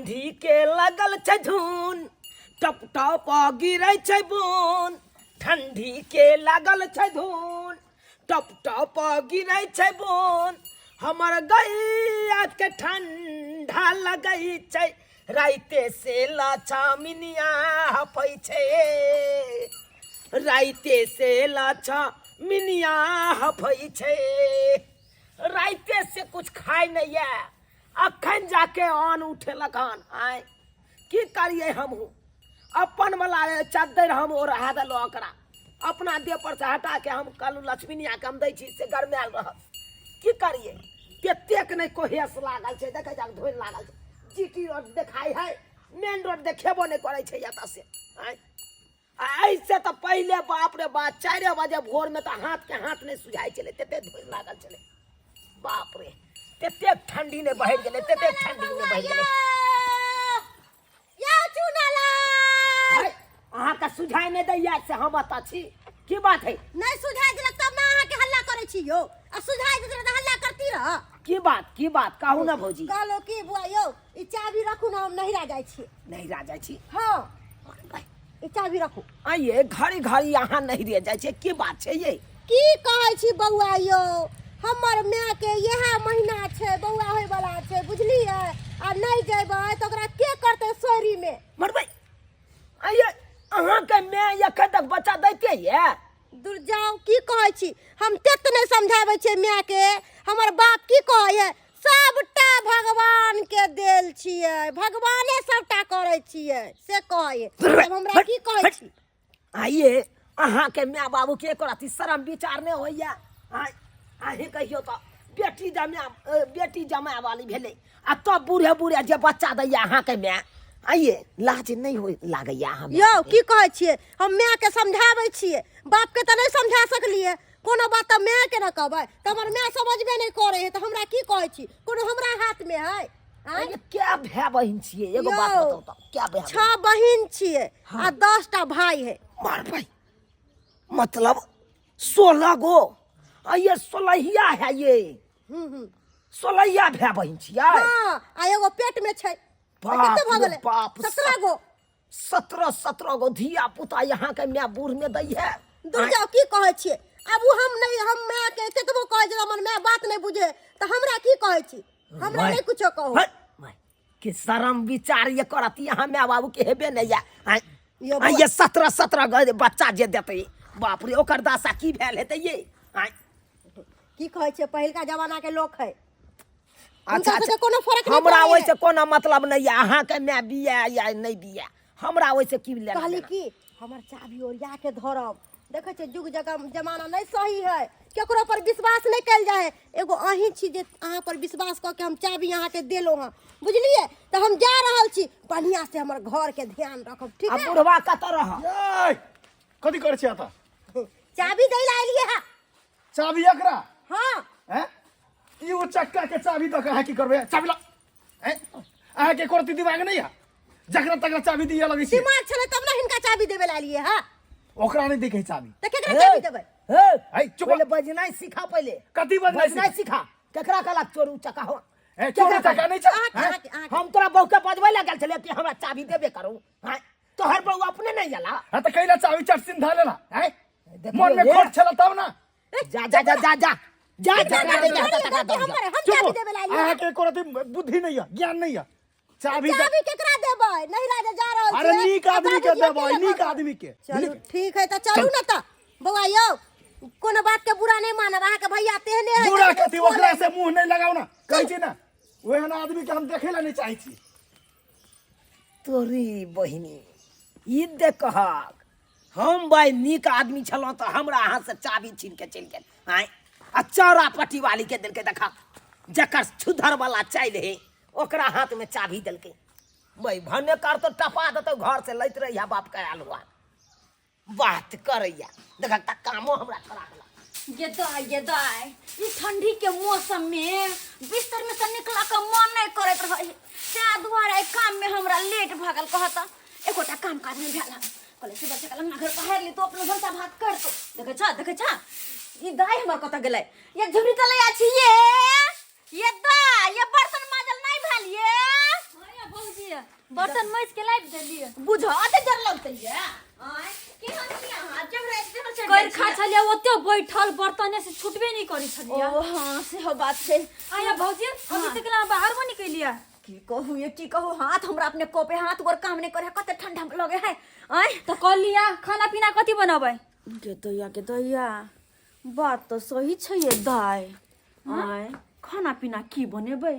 ठंडी के लगल छै धुन, टप टप गिरै छै बून। ठंडी के लागल छै धुन, टप टप गिरै छै बून। हमर गैया के ठंडा लगै छै, राइते से लछमिनिया हफै छै, राइते से लछमिनिया हफै छै। राइते से कुछ खाइ नहि यऽ, अखन जाके अन्न उठेलक हन। आँय, की करियै हमहूँ? अपन वाला चद्दर हम ओढ़ा देलहुँ ओकरा, अपना देह पर से हटा के हम कहलहुँ लक्ष्मीनियाके हम दै छी से गरमायल रहत। की करियै, कतेक नहि कोहेस लागल छै, देखै जाक धोनि लागल छै। जी टी रोड देखाइ है, मेन रोड देखेबो नहि करै छै एतऽ से। आँय, आ एहिसँ तऽ पहिले बाप रे बाप 4 बजे भोरमे तऽ हाथके हाथ नहि सुझाइ छलै, तते धोनि लागल छलै। बाप रे, ततेक ठंडी नहि बढ़ि गेलै, ततेक ठंडी नहि बढ़ि गेलै। अहाँके सुझाइ नहि दैया से हम एतऽ छी, की बात है? नहि सुझाइ देलक तब ने अहाँके हल्ला करै छी यौ, आ सुझाइ देलक तऽ हल्ला करती रह। की बात, की बात कहू ने भौजी। कहलो की बुआ यौ, ई चाबी रखू ने, हम नहिरा जाइ छी। नहिरा जाइ छी? हाँ, ई चाबी रखू। आइए घड़ी घड़ी अहाँ नहिरे जाइ छियै, की बात छै ये? की कहै छी बौआ यौ, हमर माय के इएह महीना छै बौआ होय वाला छै, बुझलियै? आ नहि जेबै तऽ ओकरा के करतै सोहरी में? मरबै। आइए अहाँके माय एखन तक बच्चा दैते ये? दूर जाउ, की कहै छी, हम तेत नहि समझाबै छियै माय के। हमर बाप की कहै है, सबटा भगवान के देल छियै, भगवाने सबटा करै छियै से कहै है। तब हमरा की कहै छी? आइए अहाँके माय बाबू के एको रत्ती शरम विचार नहि होइए? अहीं कहियौ तऽ, बेटी जमाय, बेटी जमाय वाली भेलै आ तब बूढ़े बूढ़े जे बच्चा दैया अहाँके माय, आइए लाज नहि होइ लागैया अहाँ? यौ की कहै छियै, हम माय के समझाबै छियै, बाप के तऽ नहि समझा सकलियै। कोनो बात तऽ माय के ने कहबै, तऽ हमर माय समझबे नहि करै है, तऽ हमरा की कहै छी? कोनो हमरा हाथ में है? आँय? क्या भाय बहिन छियै, एगो बात यौ, बताउ तऽ, क्या भाय? 6 बहिन छियै आ 10टा भाई है। मार भाई, मतलब 16 गो। आ ये सोलहिया है, ये सोलहिया भाय बहिन छियै। हाँ, आ एगो पेट में छै। बाप कते भऽ रे गेलै? बाप, 17 गो। 17 गो धिया पुता यहाँ के माय बूढ़ में दै है। दूर जाओ, की कहै छियै? आब उ हम नहि, हम माय के कतबो कहै छियै, हमर माय बात नहि बुझे, तऽ हमरा की कहै छी? हमरा माय। नहि कुछो कहू। हट, माय, कि शरम विचार ये करत यहाँ माय बाबू के हेबे नहीं या। आँय, यो आँय, बौआ। ये 17 गो बच्चा जे देतै, बाप रे, ओकर दशा की भेल हेतै ये? आँय। की कहै छियै, पहिलका जमाना के लोक है। अच्छा, हुनका अच्छा। सबके कोनो फर्क नहि हमरा पड़ै ओहिसँ है। कोनो मतलब नहि यऽ, अहाँके माय बिया या नहि बिया, हमरा ओहिसँ की लेना कहली देना? की हमर चाभी ओरिया के धरब, देखै छियै युग जगह जमाना नहि सही है, केकरो पर विश्वास नहि कयल जाइ है। एगो अहीं छी जे अहाँ पर विश्वास कऽ के हम चाभी अहाँके देलहुँ हँ, बुझलियै? तऽ हम जा रहल छी, बढ़िआँ से हमर घर के ध्यान रखब, ठीक आ है? बुढ़वा कतऽ रह? यै, कथी करै छी एतऽ? चाभी दै लए एलियै हँ। चाभी एकरा? हाँ। हैं? ई ओ चक्का के चाभी दऽ के अहाँ की करबै? चाभी ला। हैं? अहाँके एको रत्ती दिमाग नहि है? जकरा तकरा चाभी दिअ लगै छी। दिमाग छलै तब ने हिनका चाभी देबै लए एलियै हँ। ओकरा नहि देखै चाभी। तऽ केकरा चाभी देबै? हे, है, चुप। पहिले बजनाइ सिखा पहिले। कथी बजनाइ बजनाइ सिखा? केकरा कहलक चोरू चक्का हो? ए, चोरू चक्का नहि छै। अहाँके, हैं? अहाँके, अहाँके। हम तोरा बहू के बजबै लए गेल छलियै कि हमरा चाभी देबे करू? हैं? तोहर बहू अपने नहि गेला। हाँ तऽ कैला चाभी चट सिन धऽ लेला? हैं? देखियौ मन में ये। खोट छला तब ना। जा जा जा जा जा जा, जकरा दे जा तकरा दऽ दिअ। हमर हम चुप। चाभी देबै लए एलियै। अहाँके एको रत्ती बुद्धि नहि यऽ, ज्ञान नहि यऽ। चाभी चाभी केकरा देबै? नहीं राजा जा रहल अरे छियै। नीक आ आदमी के बाबूजी देबै, अकेले नीक घर पर। आदमी के। चलू बुझलियै? ठीक है, तऽ चलू ने। तऽ बौआ यौ, कोनो बात के बुरा नहीं मानब, अहाँके भैया तेहने है। बुरा कथी, ओकरा से मुंह नहीं लगाउ ना, कहै छी ना, ओहन आदमी के हम देखै ला नहीं चाहै छी। तोरी बहिनी, ई देखहक, हम भाई नीक आदमी छलहुँ तऽ हमरा अहाँ से चाभी छीन के चलि गेल। आँय, आ चौरा पट्टी वाली के देलकै, देखा जकर छुधर वाला चालि है ओकरा हाथ में चाभी देलकै। भाई भने कर तो टपा देतौ घर से, लैत रहिया बाप के आयल हुआ बात करैया, देखक तऽ कामो हमरा करा देलक। ये दाय, ये दाय, ई ठंडी के मौसम में बिस्तर में से निकला के मन नहीं करत रहे, तै दुआरे काम में हमरा लेट भऽ गेल। कहत एकोटा काम काज नहीं भेल हन। कहले सुबह से अंगना घर पहाड़ ली तो अपनो भनसा भात कर तो। देखै छा, देखै छा, ई दाय हमर कतऽ गेलै? ये झुमरी तऽ ले छी ये, ये दाय, ये बर्तन माजल नहीं भेल ये। हाँ भौजी, छलियै बर्तन मजि के लाबि देलियै। बुझ अते डर लगतै ये आय केहन छी अहाँ चढ़ चढ़ कर खा छलियै ओते बैठल बर्तने से छुटबे नहीं करै छलियै। ओ हाँ सेहो बात छै। आया भौजी अभी तक ला बाहर बनी केलियै। की कहू ये की कहू हाथ हमरा अपने कोपे हाथ गोर काम नहीं करे कते ठंडा लगे है। आय तो कह लिया खाना पीना कथी बनाबै? के दैया के दैया बात तो सही छै ये दाय। आय खाना पीना की बनेबै?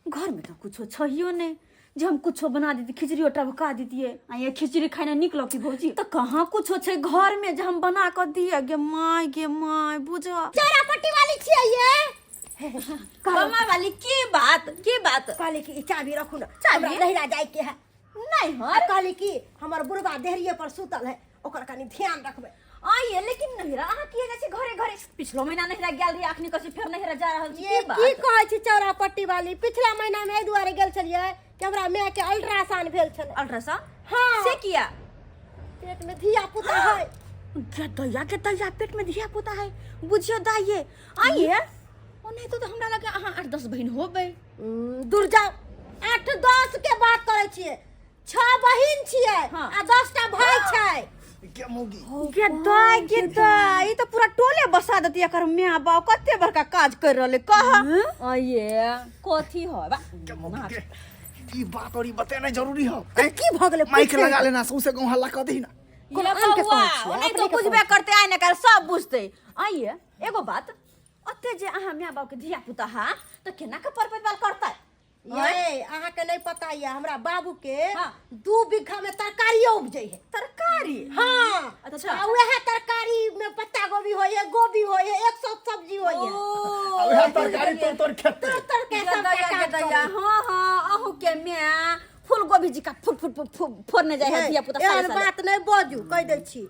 घर में तो कुछो छहियो नहीं जे हम कुछो बना देती खिचड़ियो टभका देतियै। आ ये खिचड़ी खाना नीक लगती भौजी? तो कहाँ कुछो छै घर में जे हम बना कऽ दिए गे my गे my बुझ। चौरा पट्टी वाली छियै ये। कमा वाली की बात की बात? कहली कि ई चाबी रखू ना, चाबी? हमरा नहिरा जाय के है। नहीं आ कहली कि हमर बुढ़बा देहरिये पर सुतल है ओकर कनी ध्यान रखबै। आइए लेकिन नहिरा अहाँ किया जाइ छी घरे घरे? पिछलो महीना नहिरा गेल रही अखनी कहै छी फेर नहिरा जा रहल छी ये की बात? की कहै छी चौरा पट्टी वाली? पिछला महीना में एहि दुआरे गेल छलियै कि हमरा माय के अल्ट्रासाउंड भेल छलै। अल्ट्रासाउंड? हाँ। से किया? पेट में धिया पुता है। के दैया के दैया पेट में धिया पुता है बुझियो दाइये। आइए ओ नहीं तो हमरा लगे अहाँ 8-10 बहिन होबै। दूर जाओ 8-10 के बात करै छियै। 6 बहिन छियै हाँ। आ 10टा भाई छै। के मौगी गे दाय गे दाय ई तो पूरा टोले बसा देती एकर माय बाप कते बड़का काज कर रहले कह। आइए कथी है बा के मौगी के ई बात और ई बतेनाइ जरूरी हो। तऽ की भऽ गेलै? माइक पूछे। लगा लेना सौंसे गाँव हल्ला कऽ दही ना। कोनो ये आन के बौआ, कहै छियै, ओ नहीं अपने तो के बुझबे कहै करते आइ ने काल्हि सब बुझते। आइए एगो बात ओते जे अहाँ माय बाप के धिया पुता हा तऽ केना के पर परिवार करतै? ये अहाँ के नहीं पता ये हमरा बाबू के हाँ। 2 बीघा में तरकारियो उपजै है। तरकारी? हाँ। अच्छा। आ वएह तरकारी में पत्ता गोभी होय है गोभी होय है 100 सब्जी होय है। ओ, आ वएह तरकारी तोड़ तोड़ खेतै। तोड़ तोड़ के सब दैया काज दैया, करै। हाँ हाँ अहूँ के माय फूल गोभी जी का फुट फुट फुट फोड़ने जाइ है धिया पुता एहन साले साले। बात नहीं बाजू कह दै छी।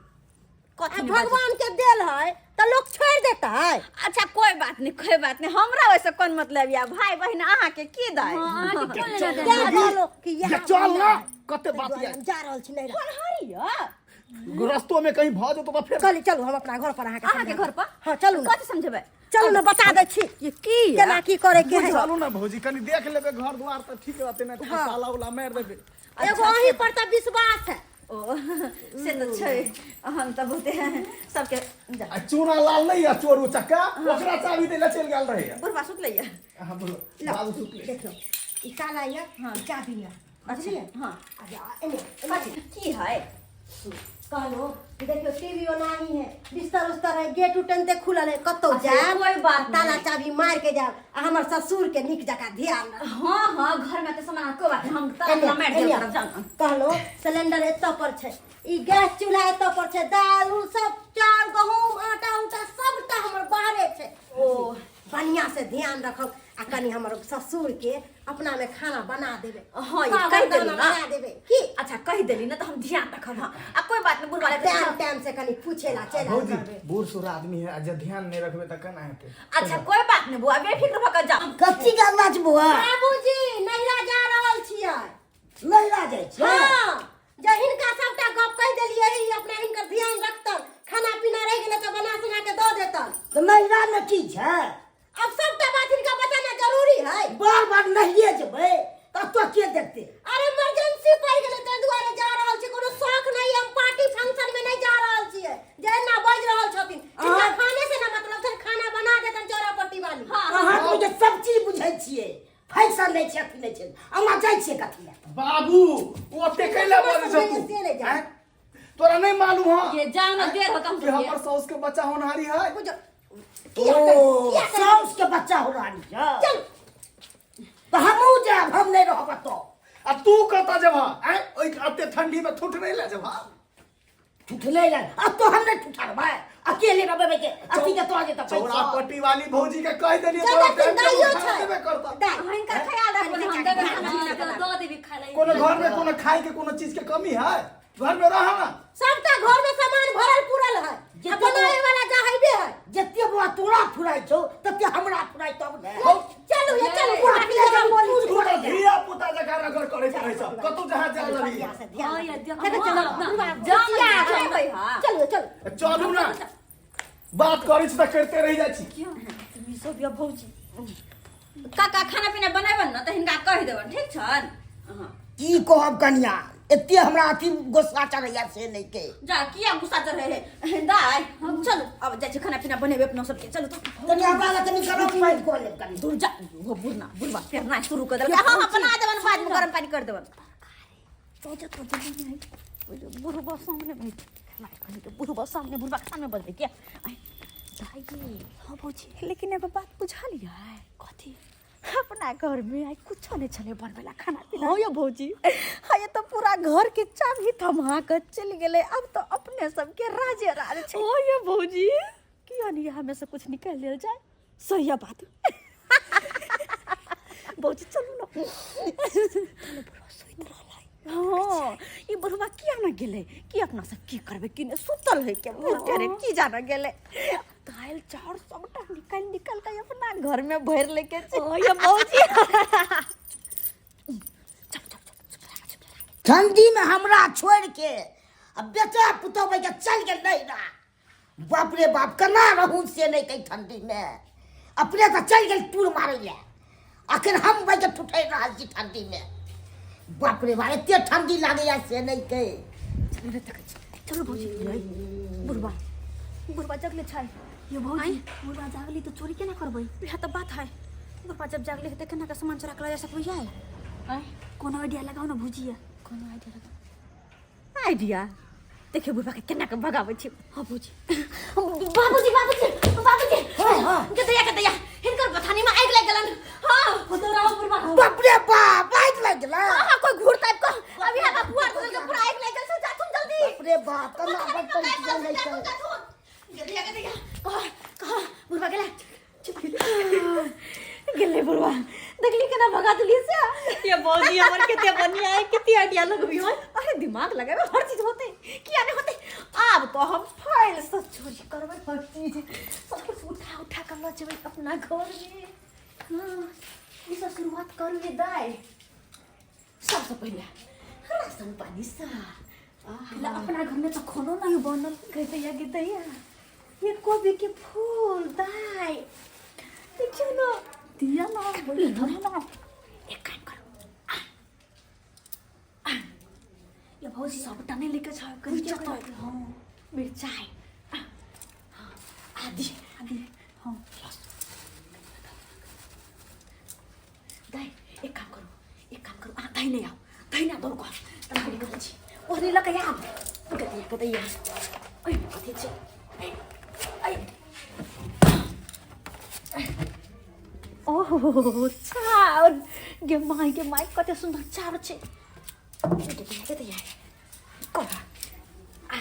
कथी आ नहि बाजू? भगवान के देल है तऽ लोग छोड़ देता है। अच्छा कोई बात नहीं कोई बात नहीं हमरा वैसे कोन मतलब या भाई बहन अहाँ के की दै? हाँ, अहाँ के कोन लेना चल, देना? तें कहलहुँ कि ये इएह चल ना महीना है। कते ताहि बात दुआरे या हम जा रहल छी नैहरा। कोन हरी या? रस्तो में कहीं भऽ जेतौ तऽ फेर कहली चलू हम अपना घर पर अहाँके अहाँ के समझायब। घर पर? हाँ चलू ना। कथी समझेबै? चलू ना बता दै छी ये की या? केना की करे के है। चलू ना भौजी कनी देख लेबै घर द्वार तऽ ठीक रहतै ना तऽ हाँ। ताला उला मारि देबै। एगो अहीं पर तऽ विश्वास है। ओ से तऽ छै हम तऽ बहुते सबके जा। आ चूना लाल नहीं है चोरू चक्का ओकरा चाबी दै लए चलि गेल रहै। बुढ़बा सुतलै या? हाँ बोलो बाबू सुतलै। देखियौ ई ताला ये हाँ। ई चाबी ये। अच्छा, बुझलियै? हाँ। आ जा, एने, एने। कथी? की है? कहलो कि देखियौ टीवी ओनाही है बिस्तर उस्तर है गेट उट एनते खुलल है कतौ अच्छा, जायब कोई बात ताला नहीं। चाबी मार के जायब आ हमर ससुर के नीक जकाँ ध्यान रखब। हाँ हाँ घर में तऽ सामान कोई बात नहीं हम ताला एने, मारि देब एने। करब जाउ ना। कहलो सिलेंडर एतऽ पर छै ई गैस चूल्हा एतऽ पर छै दाल उल सब चाउर गहूम आटा उटा सबटा हमर बाहरे छै। ओ बढ़िया से ध्यान रखब आ कनी हमर ससुर के अपना में खाना बना देबे। हाँ, ये सावर कहि देली दाना ना। बना देबे की? अच्छा कहि देली ना तऽ हम ध्यान रखब। हाँ आ कोई बात नहीं बुढ़वा टाइम टाइम से कनी पूछे ला चलि आयल भौजी करबै। बूढ़ सूढ़ आदमी है आ जे ध्यान नहीं रखबै तऽ केना हेतै? अच्छा कोई बात नहीं बुआ बेफिक्र भऽ कऽ जाउ। कथी के आवाज बुआ? बाबूजी नैहरा जा रहल छियै। नैहरा जाइ छियै? हाँ जे हिनका सबटा गप कहि देलियै ई अपना हिनकर ध्यान रखतन खाना पीना रहि गेलै तऽ बना सुना के दऽ देतन। तऽ नैहरा मे की छै? अब सबटा बात हिनका बताना जरूरी है। बार बार नहिए जेबै तब तो के देखते? अरे इमरजेंसी पड़ि गेलै ताहि दुआरे जा रहल छी कोनो शौक नहीं हम पार्टी फंक्शन में नहीं जा रहल छियै जे एना बाजि रहल छथिन। हिनका खाने से ना मतलब छनि खाना बना देतन चौरा पट्टी वाली। हाँ, अहाँ के सब चीज बुझै छियै फैशन नहि छै अथी नहि छै अहाँ जाइ छियै कथी लए? बाबू ओते कैला बजै छ तू? से नहि जाय। आँय? तोरा नहीं मालूम है ये जाओ ना देर होता हम कि हमर साउस के बच्चा होनहारी है। बुझो ओ साउस के बच्चा होनहारी है। चल तऽ हमहूँ जायब हम नहि रहब एतऽ। आ तू कतऽ जेबह? आँय ओहि एते ठंडी में ठुठ नहीं ले जेबह? ठुठ नहीं ले अब तो हम नहीं ठुठरबै अकेले रहबै के अथी के तोरा जेतऽ चौरा पट्टी वाली भौजी के कहि देलियै चल तोरा देखिन, टाइम टेबुल दाइयो खाना छै। देबे करतऽ। दाइ, हिनकर ख्याल रखबै हम देबै खाना पीना बना। दऽ देबी खाय ला। कोनो घर में कोनो खाय के कोनो चीज के कमी है? घर में रह ना। सबटा घर में सामान भरल पूरल है आ बनावे वाला जा हेबे है। जते बुआ तोरा फुराइ छौ तते हमरा फुराइ तब ने। चलू ये चलू पूरा पूरा जगह बोली। तू तऽ धिया पुता जकाँ रगड़ करैत रहै छ कतौ जहाँ जाय लगी। बढ़िया से ध्यान हाँ, ये रखब। देखो, देखो, चलो, ना, बुढ़वा, जाओ ना, चिचिया है। जेबै, हाँ। चलू चलू चलू ना बात करै छी तऽ करिते रहि जाइ छी। तुम सब या भौजी काका खाना पीना बनेबन ना तऽ हिनका कहि देबन ठीक छन? हाँ। की कहब कनिया, एते हमरा अथी गुस्सा चढ़ैया से नहि के। जा किया गुस्सा चढ़े है दाय? चलू अब जाइ छी खाना पीना बनेबै अपना सबके, चलू तो। कनिया, हमरा लग कनि गरम पानि कऽ लेब कनि। दूर जा, वो बुढ़ना बुढ़वा पेरना शुरू कर देलकै। हाँ हाँ, बना देबन, बाद में गरम पानी कर देबन। तो जा तो जल्दी नहीं आई बुढ़वा सामने बैठ के, बुढ़वा सामने, बुढ़वा के सामने बजबै के। आइ दाई। हाँ भौजी, लेकिन एगो बात बुझा लिया है। कथी? अपना घर में आई कुछो नहीं छले बनबेला खाना पीना। हाँ यो भौजी, हाँ ये तो पूरा घर के चाबी थमा के चल गेलै, अब तो अपने सबके राजे राज छै। ओ यो भौजी, किया नहीं हमें से कुछ निकाल लेल जाए? सही बात भौजी, चलू ना। बुढ़वा सुति रहलै। हाँ, ई बुढ़वा किया ना गेलै कि अपना सब की करबै की नहि, सुतल है के बुढ़ रे की जाना गेलै। दालि चाउर सबटा निकालि निकालि के अपना घर में भरि लेके छै। ओ ये भौजी, चल चल चल। ठंडी में हमरा छोड़ के आ बेटा पुतोह के चल गेल नहीं ना। बाप रे बाप, केना रहू से नहीं कही। ठंडी में अपने तऽ चल गेल टूर मारै लए, अखन हम बैठ के ठुठरि रहल छी ठंडी में। बाप रे बाप, एते ठंडी लागैया से नहीं के। चलो भौजी, बुढ़वा बुढ़वा जगले छै। ये भौजी, बुढ़वा जागली तो चोरी केना करबै? इएह तऽ बात है। बुढ़वा जब जागले हेतै, केना के सामान चोरा के लऽ जा सकबै? आइ कोनो आइडिया लगाओ ना भुजिया। कोनो आइडिया लगा, आइडिया देखियो, बुढ़वा के केना के भगाबै छी। हाँ भौजी। बाबूजी, बाबूजी, बाबूजी! हाँ। गदैया गदैया, हिनकर बथानी में आगि लागि गेलन। हाँ। दौड़ाओ बुढ़वा। बाप रे बाप, आगि लागि गेलै? हाँ, कोई घूर टाइप का। अब यहाँ का पुआर के पूरा आगि लागि गेल छै। जाथुन जल्दी। बाप रे बाप, केना बचतै से नहीं के। गदैया गदैया, कह कह, बुढ़वा गेला, गेलै बुढ़वा। देखली केना भगा देलियै से? ये भौजी, हमर कते बढ़िया है, कते आइडिया लगबी हो। अरे, दिमाग लगाबे, हर चीज होते, किया नहीं होते? आब तो हम फाइल से चोरी करबै, हर चीज सब कुछ उठा उठा कर लऽ जेबै अपना घर में। हाँ, ई सब शुरुआत करू रे दाई। सबसे पहिले राशन पानी सा। ला, अपना घर में तो खानो नहीं बनल। गदैया गदैया, ये कोबी के फूल दाई, देखियो ना, दिया ना, धरो ना। एक काम करू। ये भौजी, सबटा नहीं लेके छै कहीं। मिर्चाइ। हाँ। मिरचाइ, आदि। आदि, हाँ। दाई, एक काम करू, एक काम करू, अहाँ दाहिने आउ, दाहिने दौड़ कऽ तरकारी करै छी, ओढ़नी लऽ कऽ आब। गदैया गदैया, ओहिमे कथी छै? ऐ, ऐ। ओहो, चाउर! गे माय, गे माय, कते सुन्दर चाउर छै। गदैया गदैया, कर आ।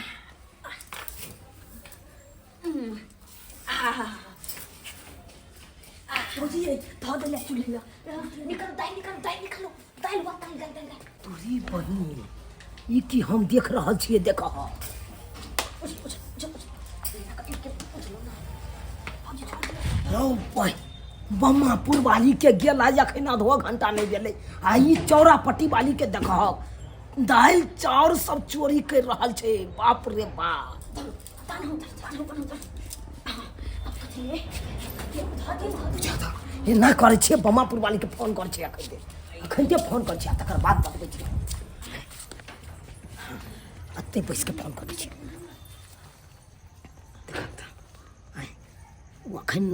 भौजी, धऽ देले चूल्हे। निकालो दालि, निकालो दालि, निकालो दालि, वा दालि, दालि, दालि, दालि। तोरी बहिन, ई की हम देख रहल छियै? देख। उठ उठ उठ उठ, उठलो ना भौजी, छोड़ दियौ। रौ बहि, बम्मापुर वाली के गेला अखन आधो घंटा नहि भेलै आ ई चौरा पट्टी वाली के देखहक, दालि चाउर सब चोरी कर रहल छै। बाप रे बाप! तान हो, तान हो, तान हो। अब कथी रे? धऽ दियौ, धऽ दियौ। एना करै छियै, बम्मापुर वाली के फोन करै छियै अखन, अखन फोन करै छियै, तकर बाद बतबै छियै। एते बैस के फोन करै छियै। देखहक तऽ, आँय, ओ अखन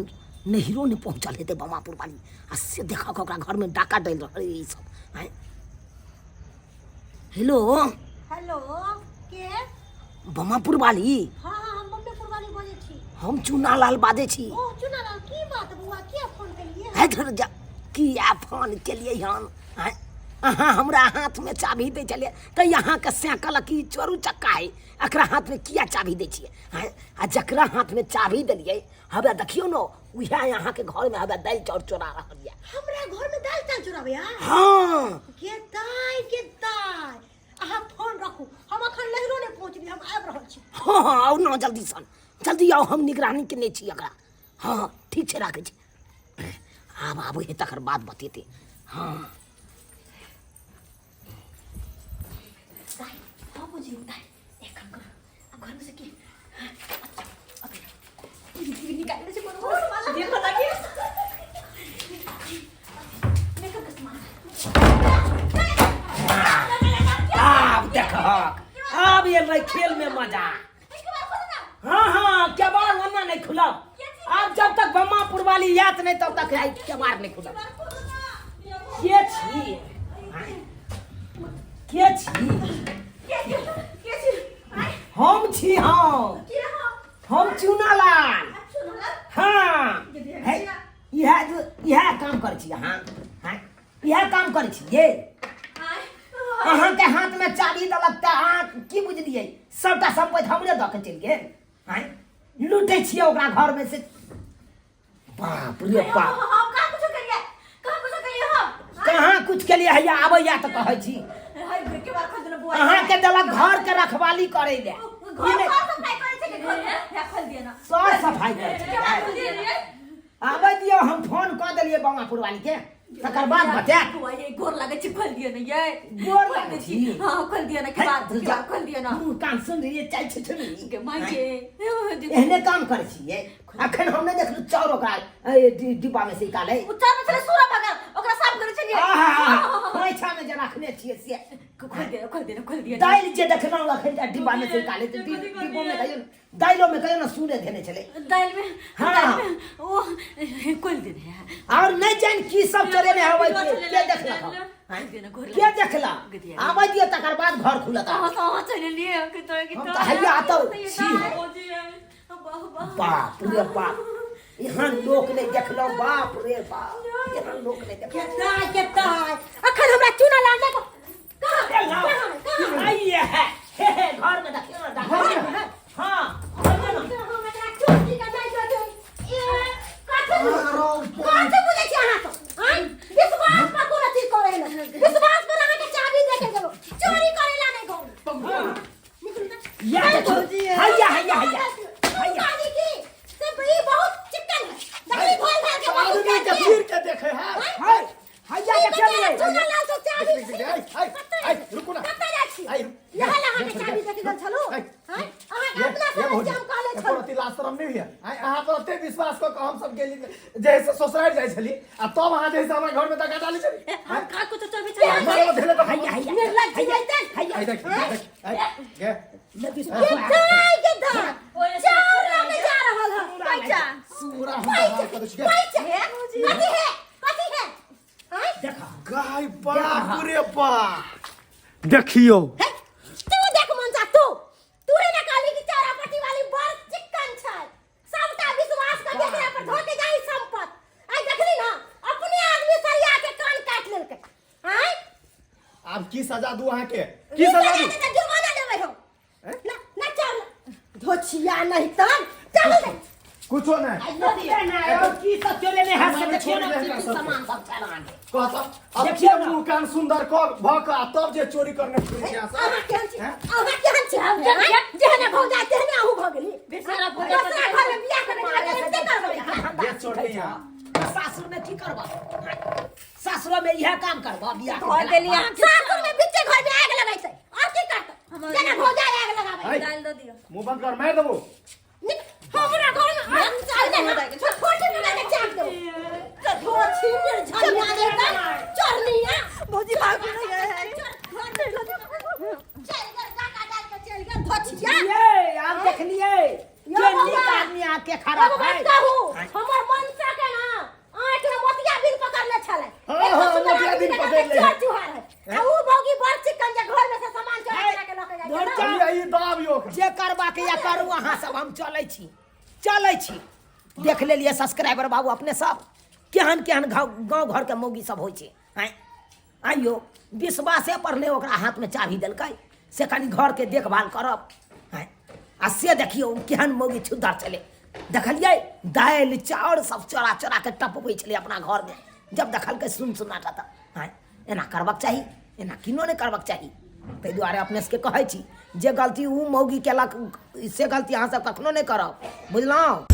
नहिरो नहि पहुँचल हेतै बम्मापुर वाली आ से देखहक, ओकरा घरमे डाका डालि रहल ई सब। आँय, हेलो। हेलो, के? बम्मापुर वाली? हाँ हाँ, हम बम्बेपुर वाली बजै छी। हम चूनालाल बाजै छी। ओ चुनालाल, की बात बौआ, किया फोन केलियै? है धर जा, किया फोन केलियै हन? आँय, अहाँ हमरा हाथमे चाभी दै छलियै तऽ अहाँके साइकिल की चोरू चक्का है? एकरा हाथमे किया चाभी दै छियै? आँय, आ जकरा हाथमे चाभी देलियै, हवे देखियौ ने, उएह अहाँके घरमे हवे दालि चाउर चोरा रहल यऽ। हमरा घर में दालि चाउर चोराबैया? हाँ। गे दाइ, गे दाइ, अहाँ फोन रखू, हम अखन नहिरो नहि पहुँचली, हम आबि रहल छी। हाँ हाँ, आउ ने जल्दी सन, जल्दी आउ, हम निगरानी केने छी एकरा। हाँ हाँ, ठीक छै, राखै छी। आब आबै है तकर बाद बतेतै। हाँ। दाइ। हाँ भौजी। दाइ, एक काम करू, अब घर में से की, अच्छा, अभी निकाल्ने चाहिँ कोनो सामान। देखो लागि। मेकअप के सामान। आयल रहे खेल में मजा। हाँ हाँ, केबाड़ ओना नहीं खुलब। आब जब तक बम्मापुर वाली आयत नहीं तब तक आई केबाड़ नहीं खुलब। के छी? के छी? हम छी, हम चूनालाल। हाँ, है, इएह इएह काम करै छी अहाँ? हाँ, इएह काम करै छी ये? अहाँके हाथमे चाबी देलक तऽ अहाँ की बुझलियै, सबटा सम्पत्ति हमरे दऽ के चलि गेल? आँय, लूटै छियै ओकरा घरमे से। बाप रे बाप, हम कहाँ कुछो करिए, कहाँ कुछो करिए हम? कहाँ कुछ केलियै? हैया आबैया तऽ कहै छी। हाय, घर के बाहर खोल देना बुआ। अहाँके देलक घरके रखवाली करै लए। घर घर सफाई करै छै कि घर में खोल दिया ना? सर सफाई करै छै। के बाहर खोल दिया ना। आबै दियौ, हम फोन कऽ देलियै बमापुर वाली के, तकर बाद बतायत। बुआ ये गोर लागै छै, खोल दिया ना ये। गोर खोल लागै दै छी? हाँ, खोल दिया ना, के बाद के बाद खोल दिया ना। मुँह कान सुन रही चाय छै छै। के माय के एहने काम करै छियै? अखन हम नहि देखलू चाउर ओकरा ए, डिब्बा में से निकालै। उ चार छले सूरा भगल, ओकरा साफ करै छलियै। आहा, खोइछा में जे रखने छियै से। खोल दिया, खोल दिया, खोल दिया। दालि जे देखलहुँ अखन जे डिब्बा में से निकालै तऽ डिब्बो में कहियो ने, दालिओ में कहियो ने सूरे धेने छलै। दालि में? हाँ। दालि में ओ खोल देने है। और नहीं जान की सब चलेने हवे के, के देखलक हम? खोल दिया ना, घर के देखलक? आबै दियौ, तकर बाद घर खुलत। कहाँ से कहाँ चले लिए कि तो कि हम तऽ हैया आतौ छी। बाप रे बाप, एहन लोक नहि देखलहुँ। बाप रे बाप, एहन लोक नहि देखलहुँ। केता केता अखन हमरा चूना लाल कहाँ? कहाँ कहाँ? आइए है, हे हे, घर में देखियौ ना डॉक्टर। हाँ, बोलिए ना। हम एकरा चोटी के नहि दऽ देब। ए, कथी कथी बुझै छी अहाँ सब? आँय? विश्वास पर कोनो चीज करै ले, विश्वास पर अहाँके चाबी दे के गेलहुँ, चोरी करै ला नहि कहू। या देखियौ, हैया हैया हैया हैया। कहली की से ई बहुत चिकन है, देखली भोल भाल के बहुत आदमी के है। पीर के देखे है। है हैया ई देखियौ बेचारा ने। चूना लाल से चाबी देख, देख, आई, आई, रुकू ना। कतऽ जाइ छी? आई, इएह लए अहाँके चाबी दऽ के गेल छलहुँ? आई। आँय? अहाँके अपना समझ के हम कहले एको छलहुँ। रत्ती लाज शरम नहीं होइया? आइ अहाँ पर एते विश्वास कऽ कऽ हम सब गेली जे से ससुराल जाइ छली आ तब अहाँ जे से हमरा घर में दगा डाली छली। हम का कुछ चबी छले? मारो धेले तऽ हैया हैया निर्लज्ज जैतन। हैया। आई देख, देख, आई गे। नहि विश्वास के हुआ। दाय के दाय, चाउर लऽ के जा रहल हँ। पैसा सूरा हम बाहर कऽ दै छी गे। पैसा कथी है, कथी है? आँय? देखा गाय, बाप रे बाप, देखियौ। हे, तू देख मनसा, तू तू ही ने कहली कि चारा पट्टी वाली बड़ चिक्कन छै, सबटा विश्वास कऽ के एकरा पर धो के जाई संपत। आइ देखली ना, अपने आदमी सरिया के कान काटि लेलकै। आँय? आब की सजा दू अहाँके, की सजा दू? तऽ जुर्माना देबै हम ना ना। चल धोछिया नहीं तन, चल रे। कुछो नहीं। और की सब चले है से देखियौ ने, की की सामान सब छल अहाँके। कहत अब देखियौ के ना। मुँह कान सुंदर कऽ भऽ कऽ आ तब जे चोरी करने फिरै छी अहाँ सब। अहाँ केहन छी? हैं? अहाँ केहन छी? आँय? जेहने भौजाइ तेहने अहूँ भऽ गेली। बेचारा भौजाइ। दोसरा घर में बियाह करबै तऽ एते करबै अहाँ? जे चोरी अहाँ सासुर में की करबा? सासुर में इएह काम करबा बियाह के धो भेला देलियै बाद? अहाँके। सासुर में बीचे घर में आग लगै छै और की करतै? जेना भौजाइ आग लगाबै। है। दालि दऽ दियौ। मुँह बंद कर, मारि देबो। निक, हमरा घर में आग चल ने, छोटी में के चाट देबो। धोछी निर्झनिया देता चोरनिया। भौजी भागू नहीं है। चल गेल काका डाल के चल गेल धोछिया। ये आब देखलियै यो के बौआ। नीक आदमी आके खराब एगो बात है। कहू, हमर मनसा के ना आँख में मोतिया बिन पकड़ले छलै। हाँ, एक हाँ, सुन्दर मोतिया आदमी बिन के पकड़ले। चोर चुहार है आ ऊ भौगी बड़ चिकन जे घर में से सामान चोरा चोरा के लऽ के जाइ छै ना। लिअ, ई दाबियो ओकरा। जे करबाके या करू अहाँ सब, हम चलै छी, चलै छी। देख लेलियै सब्सक्राइबर बाबू अपने सब, केहन केहन गाँव घरके मौगी सब होइ छै। आँय आइयो विश्वासे पर नहि ओकरा हाथमे चाभी देलकै से कनि घरके देखभाल करब। आँय, आ से देखियौ केहन मौगी छुद्दर छलै। देखलियै दालि चाउर सब चोरा चोरा के टपबै छलै अपना घरमे जब देखलकै सुन सुनाटा तऽ। आँय, एना करबाक चाही? एना किनो नहि करबाक चाही। ताहि दुआरे अपने सबके कहै छी, जे गलती ओ मौगी केलक से गलती अहाँ सब कखनो नहि करब, बुझलहुँ?